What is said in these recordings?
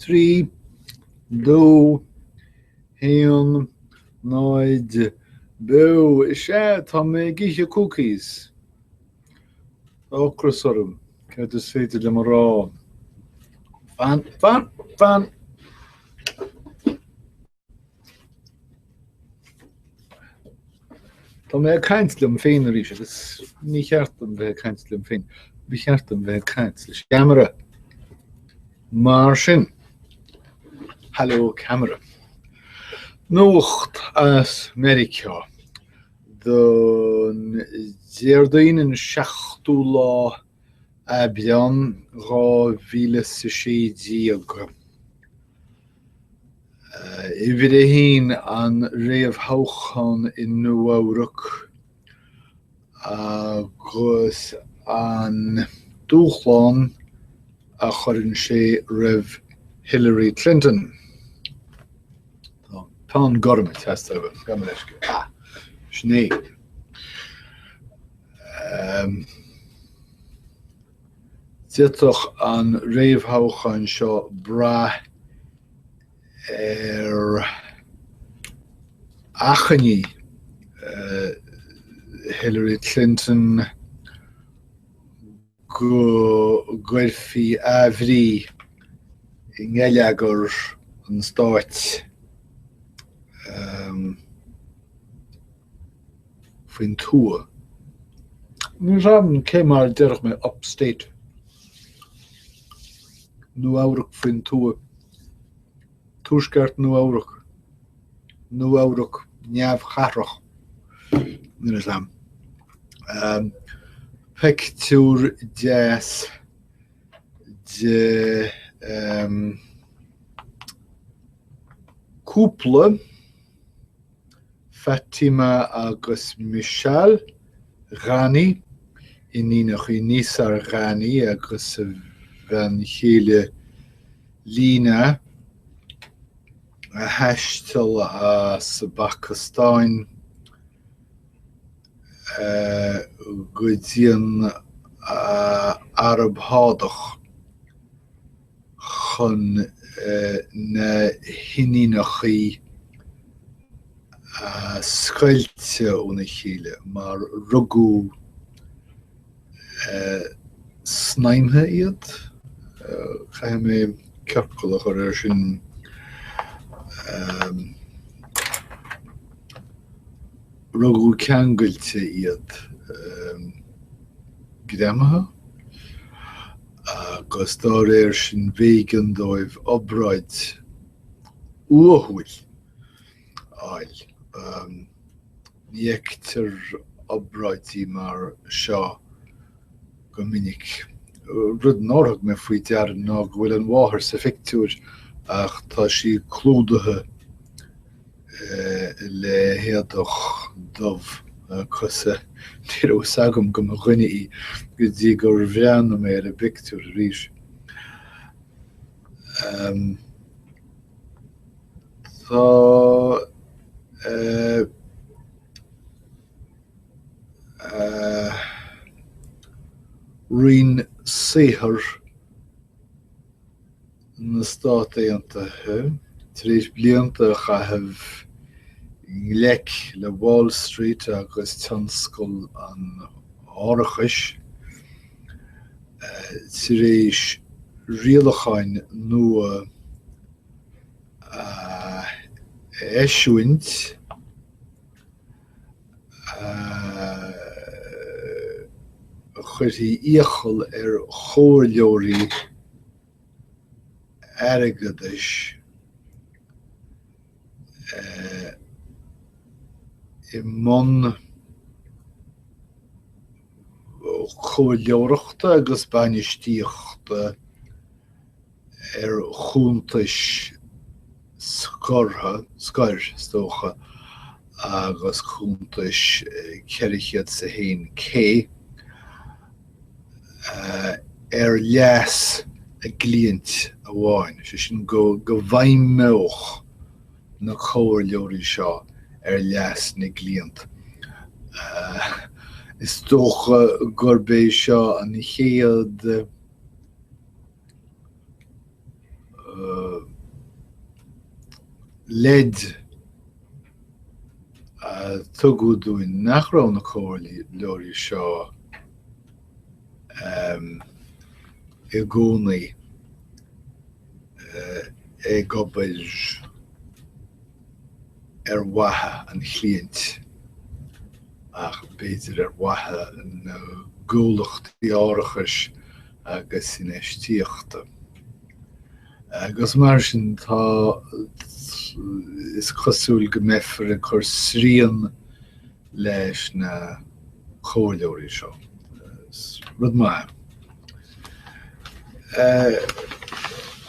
3, 2, 1, 0, Beo! Is ea, tá mé ag ithe cookies. Tá ocras orm. Céard is féidir liom a rá? Fan, fan, fan! Tá mé ag caint liom féin arís agus ní cheart dom bheith ag caint liom féin. Ba cheart dom bheith ag caint leis an gceamara. Mar sin, hello camera. Nuacht as Meiriceá don Déardaoin an 7ú lá Aibreán 2016. Uimhir a haon, an réamhthoghchán i Nua-Eabhrac agus an dúshlán a chuireann sé roimh Hillary Clinton. Tá peann gorm ag teastáil uaim, gabh mo leithscéal. Ah, sin é. D'fhéadfadh an réamhthoghchán seo brath ar achainí Hillary Clinton go gcuirfí athbhrí i ngeilleagar an stáit. Faoin tuath. Níl 's a'm cé mar a déarfadh mé upstate. Nua-Eabhrac faoin tuath. Tuaisceart Nua-Eabhrac. Nua-Eabhrac neamhchathrach. Níl 'fhios a'm. Pictiúr deas de cúpla. Fatima agus Mishal Ghani, iníonacha Nisar Ghani agus a bhean chéile Leena, a thaistil as an bPacastáin go dtí an Araib Shádach. chun na hiníonacha a scoilteadh óna chéile mar rugadh snaidhmthe iad. Caithfidh mé ciorcal a chur air sin. Rugadh ceangailte iad. Greamaithe? agus dá réir sin b'éigean dóibh obráid uathúil a fháil. Ní fheictear obráidí mar seo go minic. Rud nár thug mé faoi deara ná go bhfuil an mháthair sa phictiúr ach tá sí clúdaithe le héadach dubh agus ní raibh fhios agam go mba dhuine í go dtí gur bhreathnaigh mé ar an bpictiúr arís. Tá Roinn Saothair na Stát Aontaithe tar éis blianta a chaitheamh i ngleic le Wall Street agus tionscal an árachais, tar éis rialacháin nua a eisiúint a chuirfidh iachall ar chomhairleoirí airgeadais i mbun comhairleoireachta agus bainistíochta ar chuntais scortha, scoir, is dócha, agus cuntais 401K ar leas a gcliaint amháin, sé sin go bhfeidhmeodh na comhairleoirí seo ar leas na gcliant. Is dócha gurb é seo an chéad. Leid a tugadh dúinn nach raibh na comhairleoirí seo i gcónaí ag obair ar mhaithe an chliaint ach b'fhéidir ar mhaithe na gcomhlachtaí árachais agus infheistíochta. Agus mar sin tá, is cosúil go mbeifear ag cur srian leis na comhairleoirí seo. Is rud maith é.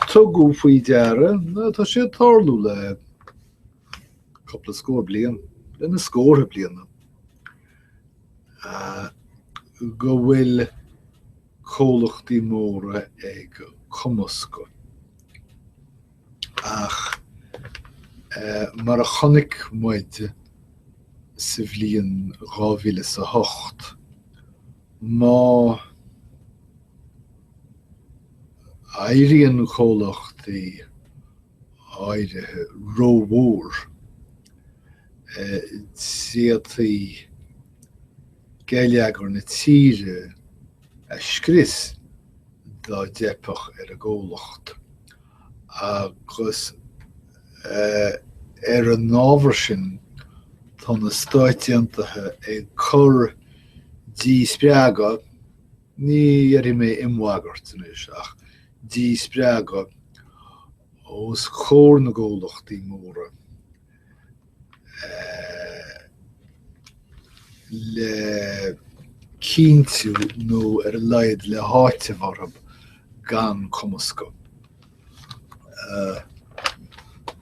Tugadh faoi deara, tá sé ag tarlú le cúpla scór bliain, le na scórtha bliana, go bhfuil comhlachtaí móra ag cumascadh. Ach mar a chonaic muid sa bhliain 2008, má éiríonn comhlachtaí áirithe rómhór, d'fhéadfaí geilleagar na tíre a scrios dá dteipfeadh ar an gcomhlacht agus ar an ábhar sin tá na Stáit Aontaithe ag cur díspreagadh, ní dhéarfaidh mé imbhagairt anois, ach díspreagadh os comhair na gcomhlachtaí móra. le cinntiú nó ar a laghad le háiteamh orthu gan cumascadh.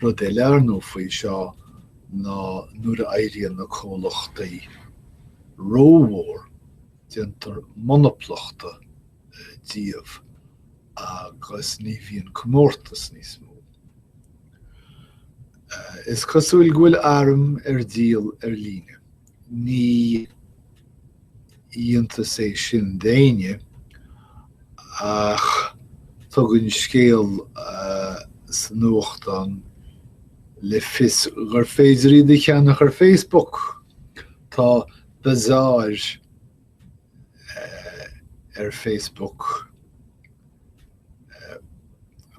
Rud eile ar ndóigh faoi seo ná nuair a éiríonn na comhlachtaí rómhór, déantar monaplachta díobh agus ní bhíonn comórtas níos mó. Is cosúil go bhfuil airm ar díol ar líne. Ní hiontas é sin d'éinne, ach tugann scéal sa nuachtán le fios gur féidir iad a cheannach ar Facebook. Tá bazaar ar Facebook.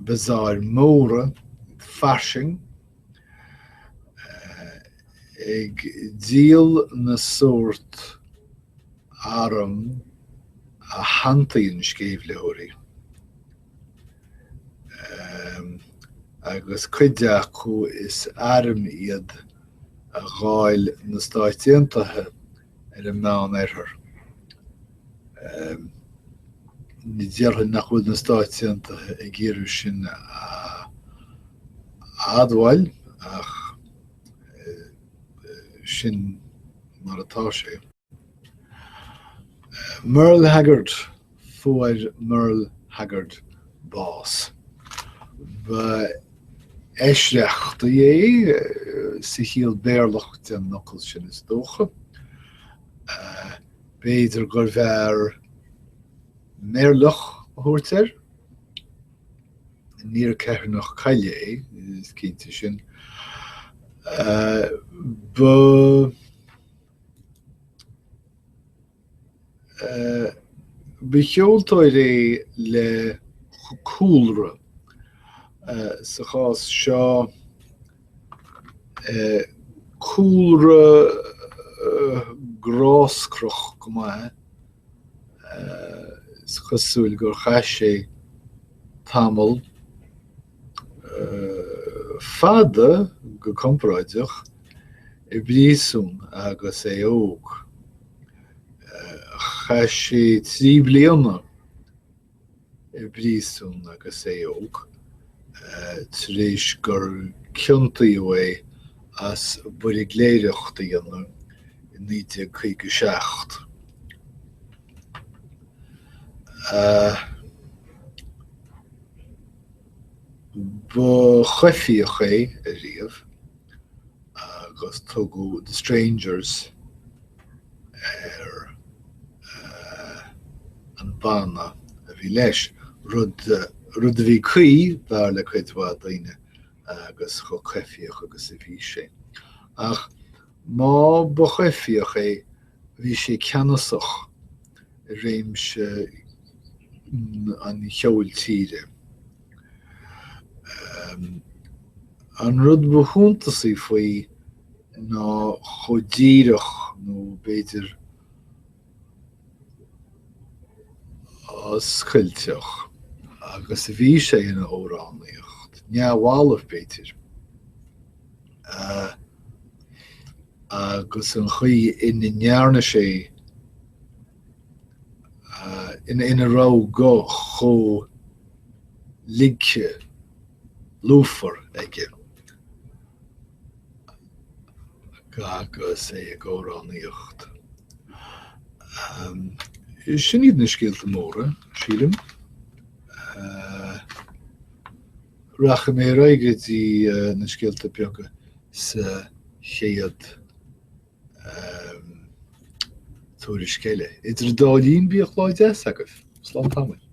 Bazáir móra, fairsing, ag díol na sórt arm a shantaíonn sceimhlitheoirí, agus cuid acu is airm iad a dháil na Stáit Aontaithe ar an Meánoirthear. Ní déarfainn nach bhfuil na Stáit Aontaithe ag iarraidh sin a admháil, ach sin mar atá sé. Merle Haggard Fuair Merle Haggard bás. Ba eisreachtaí é, sa chiall Béarlach den fhocal sin is dócha. B'fhéidir gurbh fhearr meirleach a thabhairt air. Níor ceithearnach coille é, is cinnte sin. Ba. Ba cheoltóir é le cúlra, sa chás seo cúlra gráscrach go maith, is cosúil gur chaith sé tamall fada, go comparáideach, i bpríosún agus é óg. Chaith sé 3 bliana i bpríosún agus é óg, tar éis gur ciontaíodh é as buirgléireacht a dhéanamh i 1957. Ba choimhthíoch é ariamh agus tugadh The Strangers ar an banna a bhí leis, rud rud a bhí cuí, dar le cuid mhaith daoine. Agus chomh coimhthíoch agus a bhí sé. Ach má ba choimhthíoch é, bhí sé ceannasach i réimse an cheoil tíre. An rud ba shuntasaí faoi ná chomh díreach, nó b'fhéidir oscailteach, agus a bhí sé ina amhránaíocht, neamhbhalbh b'fhéidir, agus an chaoi ina ndearna sé, ina raibh a ghuth chomh ligthe lúfar aige agus é ag amhránaíocht. Sin iad na scéalta móra, sílim. Rachaidh mé ar aghaidh go dtí na scéalta beaga sa chéad tuairisc eile. Idir an dá linn, bíodh lá deas agaibh. Slán tamaill.